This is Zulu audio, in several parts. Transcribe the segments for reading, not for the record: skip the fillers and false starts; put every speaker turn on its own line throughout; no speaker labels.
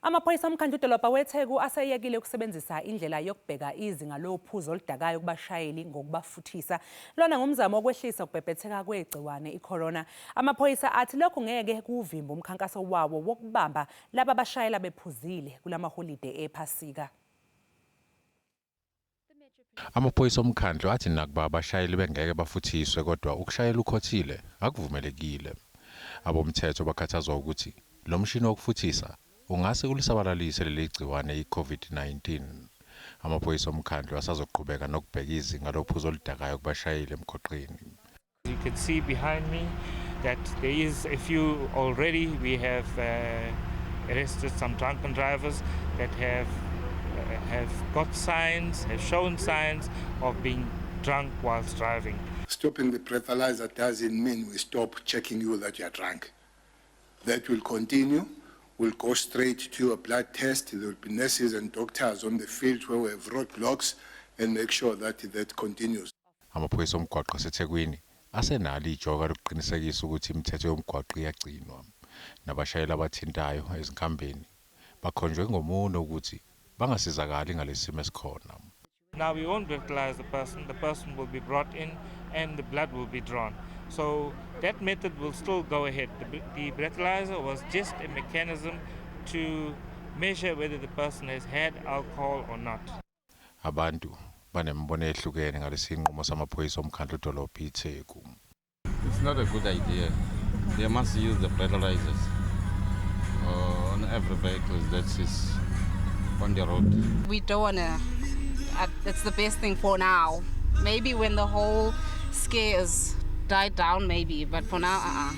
Amaphoyisa omkhandlu-dolobha weTheku aseyekile ukusebenzisa indlela yokubheka izinga lophuzo oludakayo kubashayeli ngokubafuthisa. Lona ngumzamo wokwehlisa ukubhebhetheka kwegciwane i-corona. Amaphoyisa athi lokhu ngeke kuwuvimbe umkhankaso wawo wokubamba laba abashayela bephuzile kulamaholide ePhasika.
Amaphoyisa omkhandlu athi nakuba abashayeli bengeke bafuthiswe kodwa ukushayela ukhothile akuvumelekile. Abomthetho bakhathazwa ukuthi lo mshini wokufuthisa ungase ulisabalalise leli gciwane i-COVID-19. Amaphoyisa omkhandlu asazoqhubeka nokubheka izinga lophuzo oludakayo kubashayeli emgwaqeni.
You can see behind me that there is a few already. We have arrested some drunken drivers that have got signs, have shown signs of being drunk whilst driving.
Stopping the breathalyzer doesn't mean we stop checking you that you are drunk. That will continue. We'll go straight to your blood test. There will be nurses and doctors on the field where we have roadblocks and make sure that that continues.
Amaphoyisa omgwaqo aseThekwini asenalo ijoka lokuqinisekisa ukuthi imithetho yomgwaqo iyagcinwa. Nabashayeli abathintayo ezinkambeni bakhonjwe ngomuno ukuthi bangasizakali ngalesi simo esikhona.
Now we won't breathalyze the person. The person will be brought in and the blood will be drawn. So that method will still go ahead. The breathalyzer was just a mechanism to measure whether the person has had alcohol or not.
Abantu banemibono ehlukene ngalesi nqumo samaphoyisa omkhandlu dolobha iTheku.
It's not a good idea. They must use the breathalyzers on every vehicle that is on the road.
We don't want to. It's the best thing for now. Maybe when the whole scare is died down, maybe. But for now, uh-uh.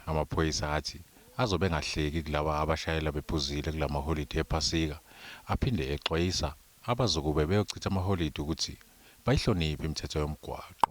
Amaphoyisa athi azobe engahleki kulaba abashayela bephuzile kulamaholide ePhasika, aphinde exwayisa abazokube beyochitha amaholide ukuthi bayihloniphe imithetho yomgwaqo.